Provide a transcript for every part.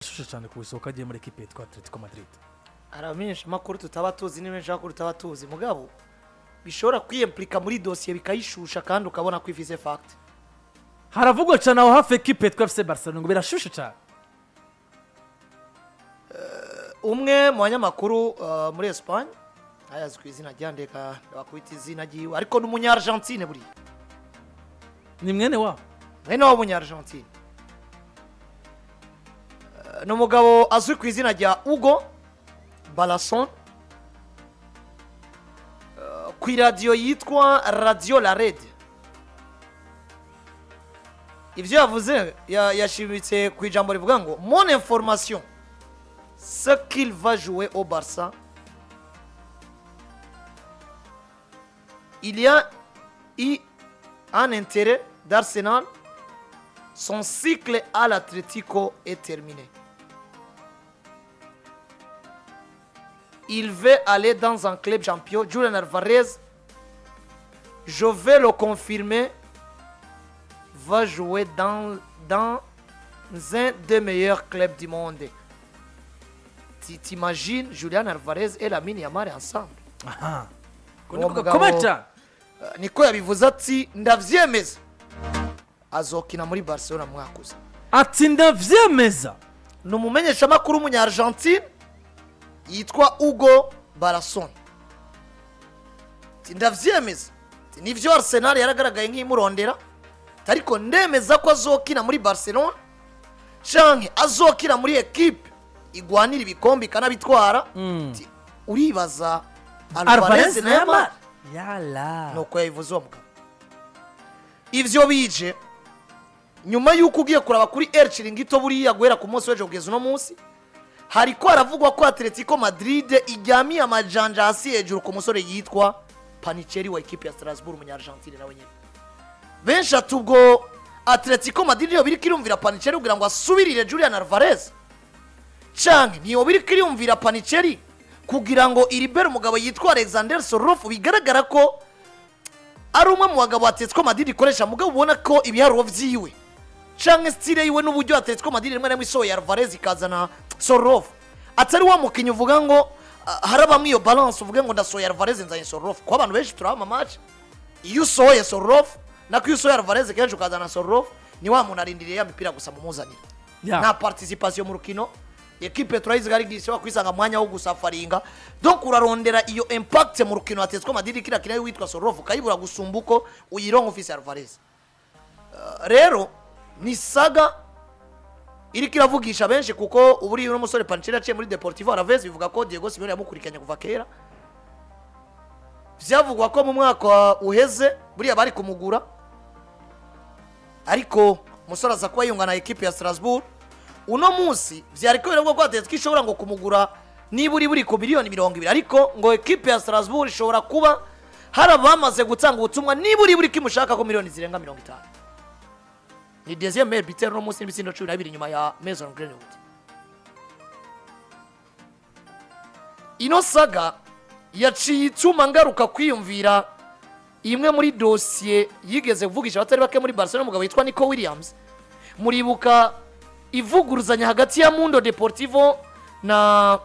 Ashushe cyane ku isoko, agiye muri ekipe yitwa Atletico Madrid. Hari abamenyeshamakuru tutaba tuzi n'abamenyeshamakuru tutaba tuzi, mugabo bishobora kwiyemplika muri dosiye bikayishusha, kandi ukabona ko ifise fact. Haravugwa cyane aho hafi ekipe yitwa FC Barcelona, ngo birashushe cyane. Umwe mu banyamakuru muri Espagne, ayazi ku izina rya ndeka bakubita izina ryiwe, ariko ni umunya-Argentine buriya. Ni mwene wabo. Mwene wabo w'umunya-Argentine. Ni umugabo azwi ku izina rya Hugo Balason, ku iradiyo yitwa Radio La Red. Ibyo yavuze yashimitse ku ijambo rivuga ngo: "Mon information, ce qu'il va jouer au Barça. Il y a eu un intérêt d'Arsenal. Son cycle à l'Atlético est terminé. Il veut aller dans un club champion. Julian Alvarez, je vais le confirmer, va jouer dans un des meilleurs clubs du monde." T'imagines Julian Alvarez et Lamine Yamal ensemble? Aha. Uwo niko mugabo- gakomeye cyane. Niko yabivuze, ati: "Ndavyemeza, azokina muri Barcelona mu mwaka uza." Ati: "Ndavyemeza." Ni umumenyeshamakuru w'umunya-Argentine yitwa Hugo Barason. Ati: "Ndavyemeza." Ati: "Nivyo, Arsenal yaragaragaye nk'imurondera. Ati: "Ariko ndemeza ko azokina muri Barcelona canke azokina muri ekipe igwanira ibikombe ikanabitwara." Ati: "Uribaza Alvarez na Yamal?" Yala. Nuko yabivuze uwo mugabo. Ivyo bije nyuma y'uko ugiye kuraba kuri El Chiringuito, buriya guhera ku munsi w'ejo kugeza uno munsi hariko haravugwa ko Atletico Madrid iryamiye amajanja hasi hejuru ku musore yitwa Paniceri wa ekipe ya Strasbourg, umunya-Argentine nawe nyene. Benshi ati: "Ubwo Atletico Madrid yo biriko irumvira Paniceri kugira ngo asubirire Julian Alvarez, canke ntiyo biriko irumvira Paniceri kugira ngo iribere umugabo yitwa Alexander Sorloth?" Bigaragara ko ari umwe mu bagabo Atletico Madrid ikoresha, mugabo ubona ko ibiharuro vyiwe canke style yiwe n'uburyo Atletico Madrid rimwe na rimwe isohoye Alvarez ikazana Sorloth, atari wa mukinyi uvuga ngo harabamwe iyo balance, uvuge ngo ndasohoye Alvarez nzanye Sorloth, kuko abantu benshi turaba match iyo usohoye Sorloth nako iyo usohoye Alvarez kenshi ukazana Sorloth, ni wa muntu arindiriye ya mipira gusa mumuzanira, nta participation mu rukino. Ekipe turayizi ari ishobora kwisanga mu mwanya wo gusafaringa, donc urarondera iyo impact mu rukino Atletico Madrid kiriya kinayo witwa Sorloth ukayibura gusumba uko uyironka ufise Alvarez. Rero ni saga iriko iravugisha benshi, kuko ubu uriya uno musore Paniceri yaciye muri Deportivo Alaves, bivuga ko Diego Simeone yamukurikiranye kuva kera. Vyavugwa ko mu mwaka uheze buriya bari kumugura, ariko umusore aza kuba yungana na ekipe ya Strasbourg. Uno munsi vyari ko biravugwa ko Atletico ishobora ngo kumugura niba uri buri ku miliyoni 20, ariko ngo ekipe ya Strasbourg ishobora kuba hari abamaze gutanga ubutumwa niba uri buri kimushaka ko miliyoni zirenga 50. Ni deuxième meilleur buteur uno munsi n'ibitsindo 12 inyuma ya Mason Greenwood. Ino saga yaciye ituma ngaruka kwiyumvira imwe muri dosiye yigeze kuvugisha abatari bake muri Barcelona, umugabo witwa Nico Williams. Muribuka ivuguruzanya hagati ya Mundo Deportivo na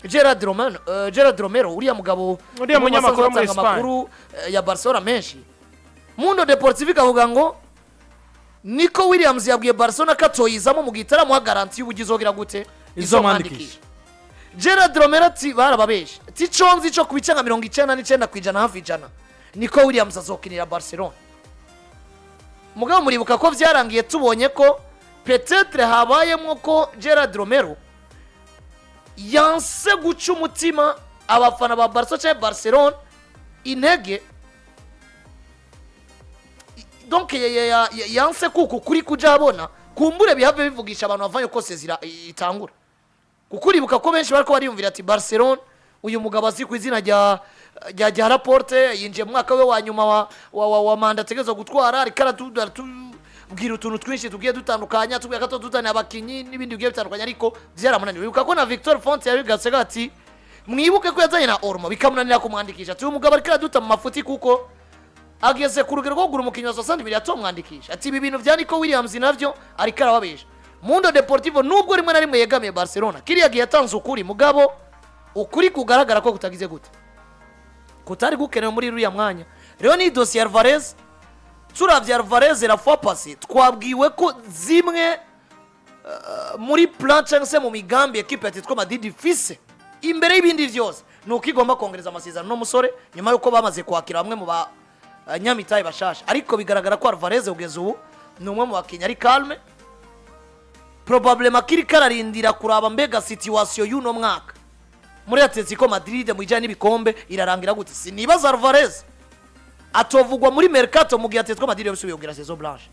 Gerard Romero, Gerard Romero, uriya mugabo Uriya umwe mu munyamakuru wo muri basanzwe batanga Espagne. amakuru ya Barcelona menshi. Mundo Deportivo ikavuga ngo Nico Williams yabwiye Barcelona ko atoyizamo mu gihe itaramuha garantie y'uburyo izogira gute. Izomwandikisha. Gerard Romero ati: "Barababeshe." Ati: "Ico nzi co ku bice nka 99%, hafi 100, Nico Williams azokinira Barcelona." Mugabo muribuka ko vyarangiye tubonye ko peut-être habayemwo ko Gerard Romero yanse guca umutima abafana ba Barca cyangwa Barcelona intege. Donc yanse kuko kuri kuja abona kumbure bihave bivugisha abantu bavanye ko sezira itangura, kuko uribuka ko benshi bariko bariyumvira ati: "Barcelona, uyu mugabo azi ku izina rya Laporte yinjiye mu mwaka we wa nyuma wa manda ategerezwa gutwara, ariko aratubwira utuntu twinshi tugiye dutandukanya, tubwira ko tutaniye abakinyi n'ibindi bigiye bitandukanye, ariko byaramunaniye." Wibuka ko na Victor Font yabigatse ati: "Mwibuke ko yazanye na Olmo bikamunanira kumwandikisha." Ati: "Uyu mugabo ariko araduta mu mafuti, kuko ageze ku rugero rwo kugura umukinnyi wa 60 miliyoni atomwandikisha." Ati: "Ibi bintu bya Nico Williams navyo ariko arababesha." Mundo Deportivo, nubwo rimwe na rimwe yegamiye Barcelona, kiriya gihe yatanze ukuri, mugabo ukuri kugaragara ko kutagize gute, kutari gukenewe muri uriya mwanya. Rero ni dosiye Alvarez. Turavye Alvarez la fois passée, twabwiwe ko zimwe muri plan cyangwa se mu migambi ekipe ya Atletico Madrid ifise imbere y'ibindi vyose ni uko igomba kongereza amasezerano n'umusore, nyuma y'uko bamaze kwakira bamwe mu banyamitahe bashasha. Ariko bigaragara ko Alvarez kugeza ubu ni umwe mu bakinnyi ari calme, probablement akiri kararindira kuraba mbega situation y'uno mwaka muri Atletico Madrid mu bijyanye n'ibikombe irarangira gute. Sinibaza Alvarez atovugwa muri mercato mu gihe Atletico Madrid yabisubiye kugira saison blanche.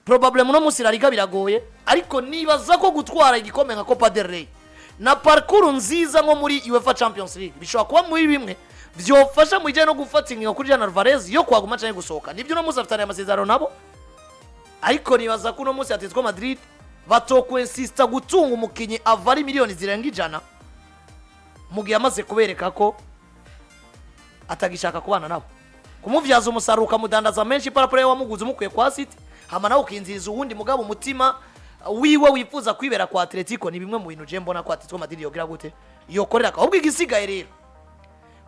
Probablement uno munsi La Liga biragoye, ariko nibaza ko gutwara igikombe nka Copa del Rey na parcours nziza nko muri UEFA Champions League bishobora kuba muri bimwe vyofasha mu bijyanye no gufata ingingo kuri Julian Alvarez yo kwaguma canke gusohoka. Nibyo, uno munsi afitaniye amasezerano nabo, ariko nibaza ko uno munsi Atletico Madrid batokwensista gutunga umukinyi avara miliyoni zirenga 100 mu gihe amaze kubereka ko atagishaka kubana nabo. Kumuvyaza umusaruro ukamudandaza menshi par rapport wamuguze umukuye kwa City, hama nawe ukinziriza uwundi, mugabo umutima wiwe wifuza kwibera kwa Atletico, ni bimwe mu bintu je mbona ko Atletico Madrid yogira gute, yokorera. Ahubwo igisigaye rero,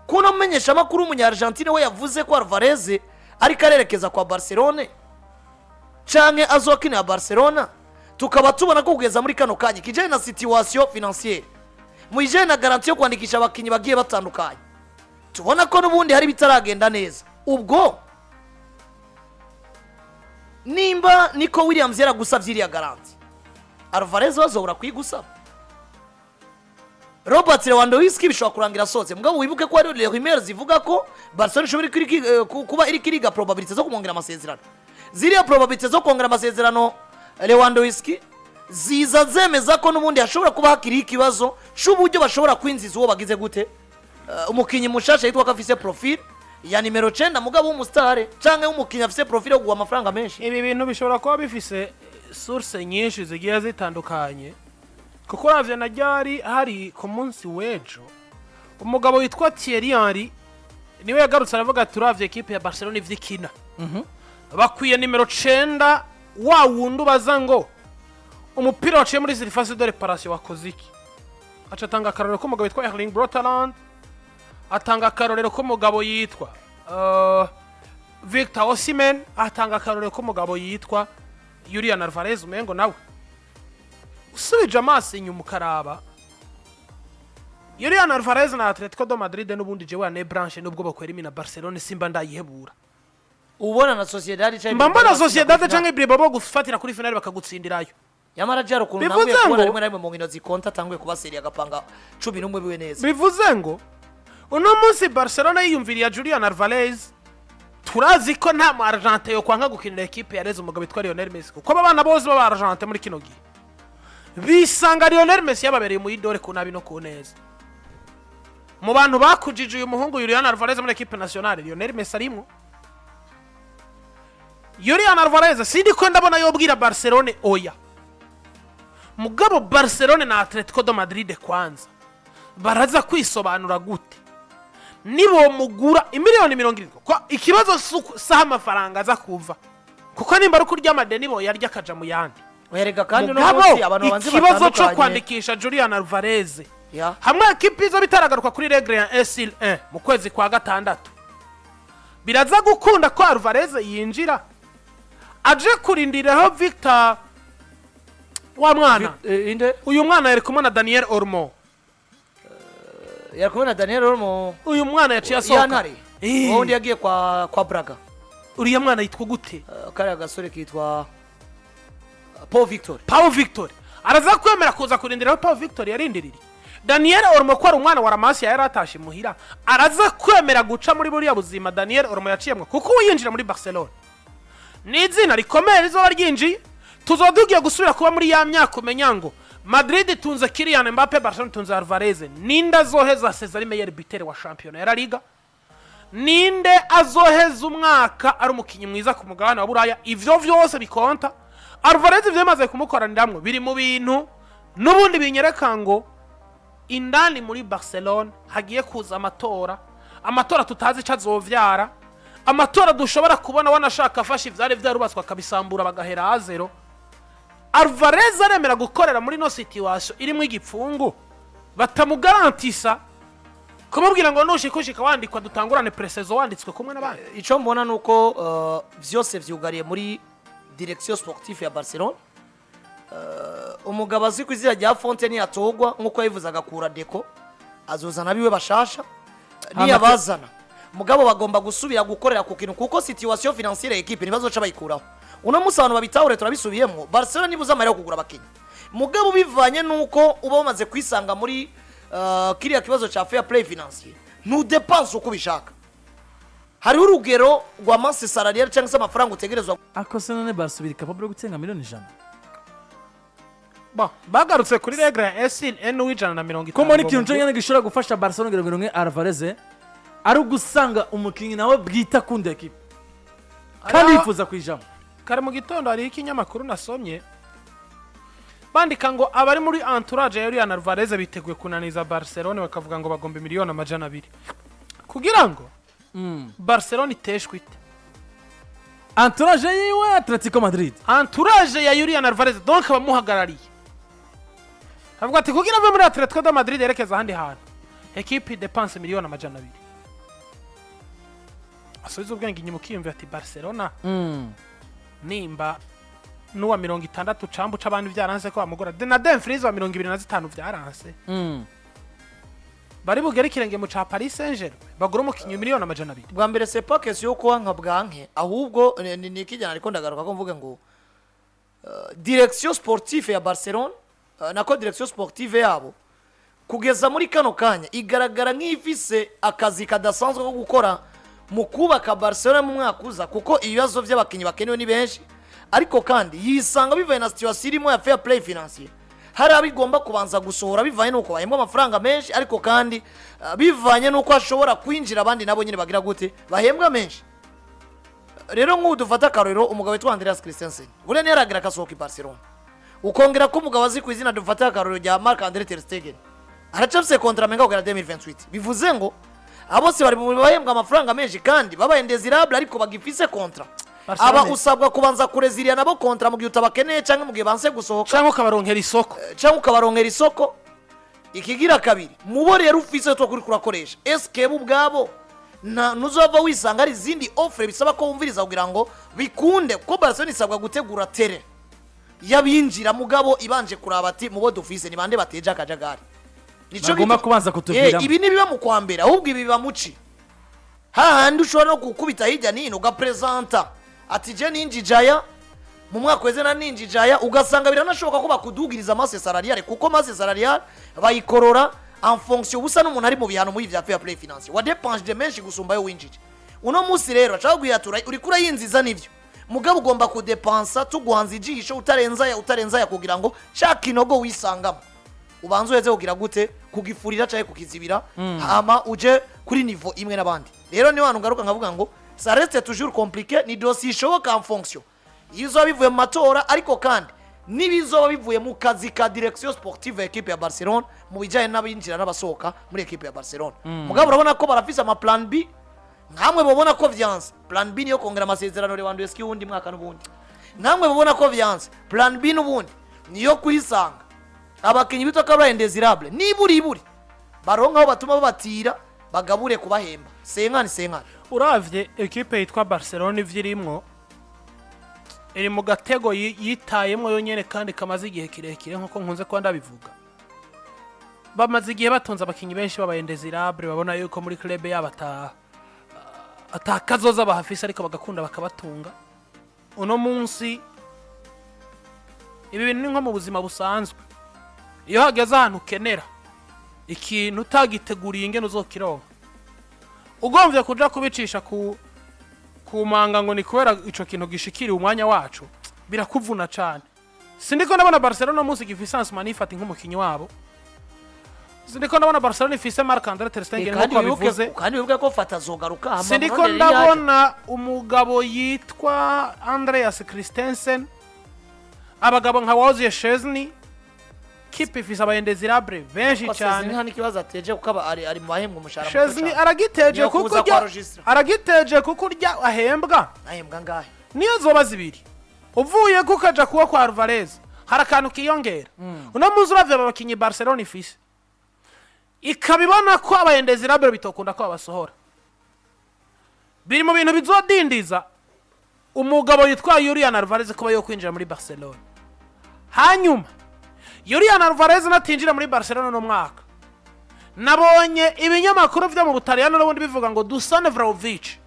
kuno mumenyesha amakuru w'umunya Argentine we yavuze ko Alvarez ariko arerekeza kwa Barcelone canke azokinira Barcelona, tukaba tubona ko kugeza muri kano kanya kijanye na situation financière, mu bijanye na garantie yo kwandikisha abakinyi bagiye batandukanye, tubona ko n'ubundi hari bitaragenda neza. Ubwo nimba Nico Williams yaragusabye iriya garantie, Alvarez bazobura kuyigusaba. Robert Lewandowski bishobora kurangira asohotse, mugabo wibuke ko hari les rumeurs zivuga ko Barcelona ishobora kuba iri kiriga probabilité zo kumwongera amasezerano. Ziriya probabilité zo kongera amasezerano Lewandowski ziza zemeza ko n'ubundi hashobora kuba hakiriho ikibazo c'uburyo bashobora kwinjiza uwo bagize gute, umukinyi mushasha yitwa ko afise profil ya nimero 9, mugabo w'umusitare canke w'umukinyi afise profil yo kugura amafaranga menshi. Ibi bintu bishobora kuba bifise source nyinshi zigiye zitandukanye, kuko uravye na ryari hari ku munsi w'ejo, umugabo witwa Thierry Henry niwe yagarutse aravuga ati: "Uravye ekipe ya Barcelona ivyo ikina, bakwiye nimero 9, wa wundi ubaza ngo umupira waciye muri surface de réparation wakoze iki?" Aca atanga akarorero k'umugabo witwa Erling Braut Haaland, atanga akarorero k'umugabo yitwa Victor Osimhen, atanga akarorero k'umugabo yitwa Julian Alvarez. Umengo nawe usubije amaso inyuma ukaraba Julian Alvarez na Atletico de Madrid, n'ubundi jewe ane branche, nubwo bakwera imina Barcelone, simba ndayihebura. Ubona na Sociedad canke Mba mbona Sociedad canke Bilbao gufatira kuri finale bakagutsindirayo. Yamara jaro ukuntu Bivuze ntanguye kubona rimwe na rimwe mu nkino zikonta atanguye kuba sérieux, agapanga 11 biwe neza. Bivuze ngo uno munsi Barcelona yiyumviriye Julian Alvarez, turazi ko nta mu Argentine yo kwanka gukinira ekipe yareze umugabo witwa Lionel Messi, kuko aba bana bose b'aba Argentine muri kino gihe bisanga Lionel Messi yababereye mu idore ku nabi no ku neza. Mu bantu bakujije uyu muhungu Julian Alvarez muri ekipe nationale, Lionel Messi arimwo. Julian Alvarez sindi ko ndabona yobwira Barcelone oya, mugabo Barcelone na Atletico de Madrid kwanza baraza kwisobanura gute nibomugura imiliyoni 70? Ko ikibazo saha amafaranga aza kuva, kuko nimba ari ukurya amadeni boyarya akaja mu yandi. Werega kandi uno Mugabo munsi abantu babanze ikibazo cyo batandukanye. kwandikisha Julian Alvarez hamwe ekipi izo bitaragaruka kuri règle ya 1 sur 1 mu kwezi kwa gatandatu, biraza gukunda ko Alvarez yinjira aje kurindiraho Victor wa mwana? Inde? Uyu mwana yari kumwe na Daniel Olmo. Yari kumwe na Daniel Olmo. Uyu mwana yaciye asohoka. Yantare uwundi yagiye kwa Braga. Uriya mwana yitwa gute? Kariya gasore kitwa Paul Victor. Paul Victor araza kwemera kuza kurindiraho Paul Victor yarindiririye Daniel Olmo, ko ari umwana wa La Masia yari atashe muhira? Araza kwemera guca muri buriya buzima Daniel Olmo yaciyemwo? Kuko ubu yinjira muri Barcelona ni izina rikomeye rizoba ryinjiye, tuzoba tugiye gusubira kuba muri ya myaka umenya ngo Madrid itunze Kylian Mbappe, Barcelona itunze Alvarez, ninde azoheza Cesar meilleur buteur wa shampiyona ya La Liga, ninde azoheza umwaka ari umukinnyi mwiza ku mugabane wa Buraya? Ivyo vyose bikonta. Alvarez ivyo bimaze kumukoraniramwo biri mu bintu n'ubundi binyereka ngo indani muri Barcelona hagiye kuza amatora, amatora tutazi ico azovyara, amatora dushobora kubona wanashaka afashe ivyari vyarubatswe akabisambura bagahera à zéro. Alvarez aremera gukorera muri ino situation irimo igipfungu, batamugarantisa kumubwira ngo nushikushika wandikwa, dutangurane pré-saison wanditswe kumwe n'abandi? Icyo mbona ni uko byose vyugariye muri direction sportive ya Barcelona. Umugabo azwi ku izina rya Fonte niyatogwa, nk'uko yabivuze, agakura Deco, azozana abiwe bashasha. Niyabazana mugabo bagomba gusubira gukorera ku kintu, kuko situation financière ya équipe ntibazoca bayikuraho uno munsi. Abantu babitahure, turabisubiyemo, Barcelona nibuze amahera yo kugura abakinnyi, mugabo bivanye nuko uba wamaze kwisanga muri kiriya kibazo ca fair play financier, ntudepanse uko ubishaka. Hariho urugero rwa masse salariale cyangwa se amafaranga utegerezwa. Ako se none basubira capable yo gutsenga miliyoni 100? Bon, bagarutse kuri règle ya S N w'150. Ko mbona ikintu cyonyine gishobora gufasha Barcelona kugira ngo ironke Alvarez ari ugusanga umukinnyi nawe bwita akunda ekipe kandi yifuza kuyijamo. Kare mu gitondo hariho ikinyamakuru nasomye bandika ngo abari muri entourage ya Julian Alvarez biteguye kunaniza Barcelona, bakavuga ngo bagomba miliyoni 200 kugira ngo Barcelona iteshwe ite. Entourage yiwe, Atletico Madrid? Entourage ya Julian Alvarez, donc abamuhagarariye, avuga ati kugira ave muri Atletico de Madrid yerekeza ahandi hantu, ekipe dépense miliyoni 200. Asubiza ubwenge inyuma ukiyumvira ati Barcelona nimba n'uwa 60 cambu c'abandi vyaranse ko bamugura, na Dumfries wa 25 vyaranse, bari bugere ikirenge mu ca Paris Saint-Germain bagura umukinnyi miliyoni 200? Bwa mbere, c'est pas question yo kuba nka bwanke, ahubwo ni ikijyana, ariko ndagaruka ko mvuga ngo direction sportive ya Barcelona, nako direction sportive yabo kugeza muri kano kanya igaragara nk'ifise akazi kadasanzwe ko gukora mu kubaka Barcelona mu mwaka uza, kuko ibibazo by'abakinnyi bakenewe ni benshi, ariko kandi yisanga bivaye na situation irimo ya fair play financier, hari abo igomba kubanza gusohora bivanye n'uko bahembwa amafaranga menshi, ariko kandi bivanye n'uko hashobora kwinjira abandi nabo nyine bagira gute, bahembwa menshi. Rero nk'ubu dufata akarorero, umugabo witwa Andreas Christensen buriya ntiyaragira akasohoka i Barcelona, ukongera ko umugabo azi ku izina, dufata akarorero rya Marc Andre ter Stegen, aracafise contrat menga kugera 2028. Bivuze ngo abo bose bari mu bahembwa amafaranga menshi kandi babaye indésirable, ariko bagifise contrat. Barcelona- Aba usabwa kubanza kureziriya nabo contrat mu gihe utabakeneye cyangwa mu gihe banse gusohoka, cyangwa ukabaronkera isoko. Cyangwa ukabaronkera isoko. Ikigira kabiri, mubo rero ufise two kuri kurakoresha, eske bo ubwabo nta ntuzova wisanga hari izindi offre bisaba ko wumviriza kugira ngo bikunde, kuko Barcelona isabwa gutegura terrain y'abinjira, mugabo ibanje kuraba ati mubo dufise ni bande bateje akajagari. Nico Bagomba kubanza kutuviramo. Ibi ntibiba mu kwa mbere, ahubwo ibi biba muci hahandi ushobora no gukubita hirya nino ugapresenta ati je ninjijaya mu mwaka weze na ninjijaya, ugasanga biranashoboka ko bakudugiriza masse salariale, kuko masse salariale bayikorora en fonction busa n'umuntu ari mu bihano muri vya fair play financier, wa dépense menshi gusumba ayo winjije. Uno munsi rero ashaka kuyatura, uriko urayinziza nivyo, mugabo ugomba kudepansa tuguhanza ijisho, utarenza aya, utarenza aya, kugira ngo ca kinogo wisangamo ubanze uheze kugira gute, kugifurira cyangwa kukizibira, hama uje kuri niveau imwe n'abandi. Rero niyo hantu ngaruka nkavuga ngo ça reste toujours compliqué. Ni dossier ishoboka en fonction ibizoba bivuye mu matora, ariko kandi n'ibizoba bivuye mu kazi ka direction sportive ya equipe ya Barcelona mu bijyanye n'abinjira n'abasohoka muri equipe ya Barcelona. Mugabo urabona ko barafise ama plan B, nkamwe babona ko vyanse, plan B niyo kongera amasezerano Lewandowski wundi mwaka n'ubundi. Nkamwe babona ko vyanse, plan B n'ubundi niyo kuyisanga abakinnyi bitwa ko ari indésirable, niburi iburi baronka aho batuma babatira bagabure kubahemba senkani senkani. Uravye ekipe yitwa Barcelona ivyo irimwo, iri mu gatego yitayemwo yonyene kandi kamaze igihe kirekire. Nkuko nkunze kuba ndabivuga, bamaze igihe batunze abakinyi benshi baba indésirable, babona yuko muri club yabo ata kazoza bahafise, ariko bagakunda bakabatunga. Uno munsi ibi bintu ni nko mu buzima busanzwe: iyo hageze ahantu ukenera ikintu utagiteguriye ingene uzokironka, ugombye kuja kubicisha ku manga ngo ni kubera ico kintu gishikiriye umwanya wacu, birakuvuna cane. Sindiko ndabona Barcelona munsi gifise Ansu ifata nk'umukinyi wabo, sindiko ndabona Barcelona ifise Marc Andre ter Stegen kandi nk'uko babivuze. Kandi wibuke ko Fata azogaruka hama Sindiko murondere yaje. ndabona umugabo yitwa Andreas Christensen, abagabo nka Wojciech Szczesny. Kipe ifise aba indésirable benshi Ko Szczesny cyane. nta n'ikibazo ateje, kuko aba ari mu bahembwa umushahara muto Szczesny cane. aragiteje Niyo kuko kuza urya kwa Registre. aragiteje kuko urya ahembwa Ahembwa ngahe? Niyo zoba zibiri, uvuye ko ukaja kuba kwa Alvarez. Hari akantu kiyongera. Uno munsi uravye aba bakinyi Barcelona ifise, ikaba ibona ko aba indésirables bitokunda ko babasohora, biri mu bintu bizodindiza umugabo yitwa Julian Alvarez kuba yo kwinjira muri Barcelona. Hanyuma Julian Alvarez natinjira muri Barcelona no mwaka, nabonye ibinyamakuru vyo mu Butaliyano n'ubundi bivuga ngo Dusan Vlahovic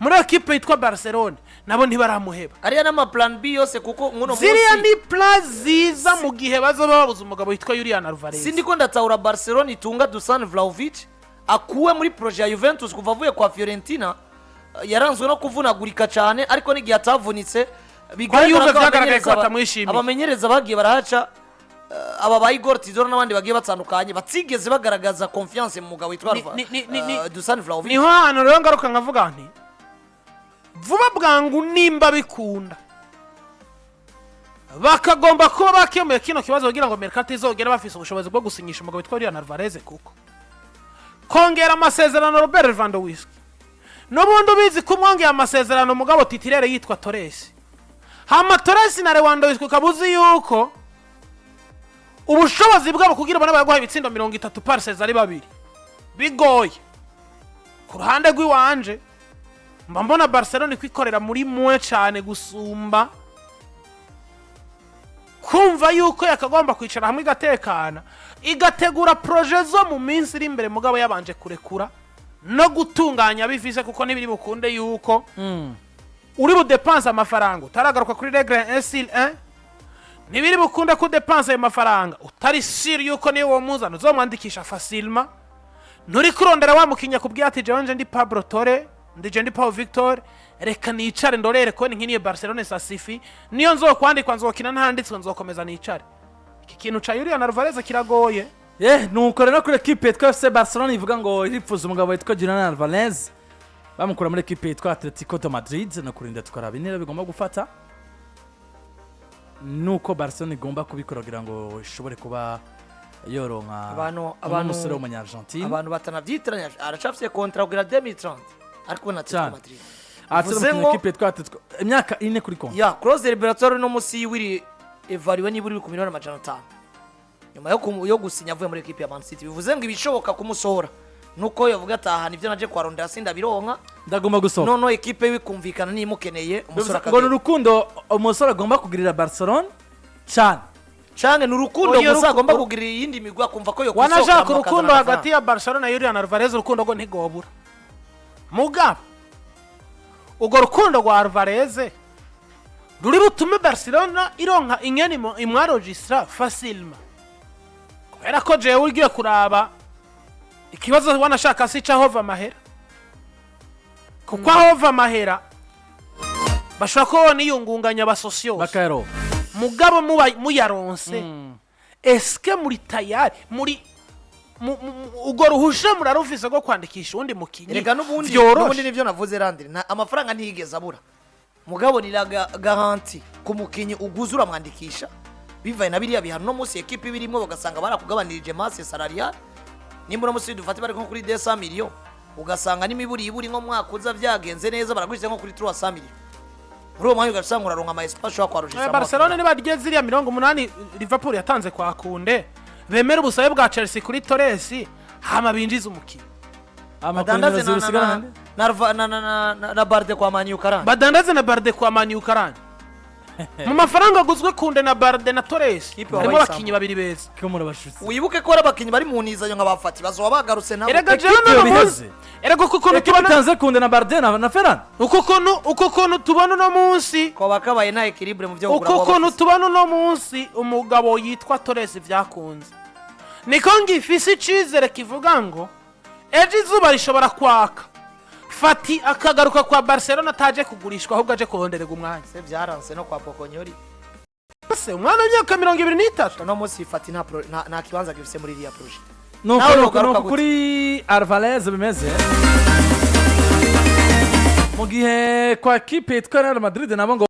muri ekipe yitwa Barcelona nabo ntibaramuheba. Ariya n'ama plan B yose, kuko nk'uno Ziriya munsi ni plan ziza mu gihe bazoba babuze umugabo witwa Julian Alvarez. Sindi ko ndatahura Barcelona itunga Dusan Vlahovic akuwe muri projet ya Juventus kuva avuye kwa Fiorentina, yaranzwe no kuvunagurika cyane, ariko n'igihe atavunitse bigaragara Juve ko vyagaragaye ko batamwishimiye. Abamenyereza bagiye barahaca, aba ba Igor Tudor n'abandi bagiye batandukanye, batigeze bagaragaza confiance mu mugabo witwa Dusan Vlahovic. Niho hantu rero ngaruka nkavuga nti vuba bwangu nimba bikunda bakagomba kuba bakemuye kino kibazo kugira ngo mercato izogere bafise ubushobozi bwo gusinyisha umugabo witwa Julian Alvarez, kuko kongera amasezerano Robert Lewandowski n'ubundi ubizi ko umwongeye amasezerano umugabo titulaire yitwa Torres, hama Torres na Lewandowski ukaba uzi yuko ubushobozi bwabo kugira ubone baguha ibitsindo 30 par saison ari babiri bigoye. Ku ruhande rw'iwanje mba mbona Barcelona kwikorera muri mwe cyane gusumba kumva yuko yakagomba kwicara hamwe igatekana, igategura projet zo mu minsi iri imbere, mugabo yabanje kurekura no gutunganya bifise, kuko ntibiri bukunde yuko uri budepanse amafaranga utaragaruka kuri règle 1 sur 1. Ntibiri bukunde ko udepanse ayo mafaranga utari sûr yuko niyo uwo muzana uzomwandikisha facilement. Nturi kurondera wa mukinya kubwira ati: "Jewe nje ndi Pablo Torre, ndi je ndi Paul Victor, reka nicare ndorere ko nkiniye Barcelone sasifi niyo nzokwandikwa nzokina, ntanditswe nzokomeza nicare." Iki kintu ca Julian Alvarez kiragoye. Ye, nuko rero kuri ekipe yitwa FC Barcelona ivuga ngo irifuza umugabo witwa Julian Alvarez bamukura muri ekipe yitwa Atletico de Madrid, no kurinda tukaraba intera bigomba gufata nuko Barcelona igomba kubikora kugira ngo ishobore kuba yoronka uno musore w'umunya-Argentine. Abantu batanavyitiranya, aracafise contrat kugira 2030 ariko na Atletico Cyane. Madrid. Atari Bivuze umukinnyi ngo ekipe yitwa Atletico, imyaka 4 kuri konti. Ya clause libératoire no musi yiwiri évalué niba uri ku 500 miliyoni nyuma yo gusinya avuye muri ekipe ya Man City. Bivuze ngo ibishoboka kumusohora nuko yavuga ati: "Aha nivyo naje kwarondera sindabironka, Ndagomba gusohoka." Noneho ekipe yiwe ikumvikana nimukeneye umusore Bivuze ngo ni akagenda. urukundo umusore agomba kugirira Barcelona cyane. Canke ni urukundo Oya, gusa agomba kugirira iyindi migwi, akumva ko yo Wanashaka urukundo hagati ya Barcelona na Julian Alvarez, urukundo rwo ntigobura. Mugabo urwo rukundo rwa Alvarez ruri butume Barcelona ironka ingene imwarogistra facilement, kubera ko jewe ugiye kuraba ikibazo wanashaka si ahova amahera, kuko ahova amahera bashobora kuba niyungunganya abasosiyose Bakayaronka. Mugabo muba muyaronse, eske muri tayari muri urwo ruhusha murarufise rwo kwandikisha uwundi mukinyi? Reka n'ubundi Vyoroshe. N'ubundi nivyo navuze, Landry, amafaranga ntiyigeze abura, mugabo ni la garantie ku mukinyi uguze uramwandikisha bivaye na biriya bihano no munsi ekipe ibirimo, bagasanga barakugabanirije masse salariale. Nimba uno munsi dufate bari nko kuri 200 millions, ugasanga n'imiburi iburi nko mwaka uza byagenze neza baragwishyira nko kuri 300 millions, muri uwo mwanya ugasanga uraronka ama espace ushobora kwarujisa. Barcelona nibarye ziriya 80 Liverpool yatanze kwa Kunde, bemera ubusabe bwa Chelsea kuri Torres, hama binjize umukinnyi. Badandaze Amakuru usigarana. na Barde kwa Man U karani. Badandaze na Barde kwa Man U karani. Mu mafaranga aguzwe Kunde na Barde na Torres Kipe harimo wabaye. abakinnyi babiri beza. Ko murabashutse. Wibuke ko hari abakinnyi bari mu nizanyo nka bafati bazoba bagarutse nabo. Erega jewe Ekipe n'uno biheze. munsi, erega uko ukuntu Ekipe tubona itanze Kunde na Barde na Ferran. Uko ukuntu tubona uno munsi ko bakabaye nta équilibre mu byo kugura uko baba ukuntu bafise. Tubona uno munsi umugabo yitwa Torres byakunze, niko ngifise icizere kivuga ngo ejo izuba rishobora kwaka, Fati akagaruka kwa Barcelona ataje kugurishwa, ahubwo aje kurondererwa umwanya. Se byaranse no kwa Pokonyori. Ese umwana w'imyaka 23? Uno munsi Fati nta kibanza gifise muri iriya projet. Nuko Nawe nuko ugaruka nuko gute? Kuri Alvarez bimeze mu gihe kwa kipe yitwa Real Madrid nabo ngo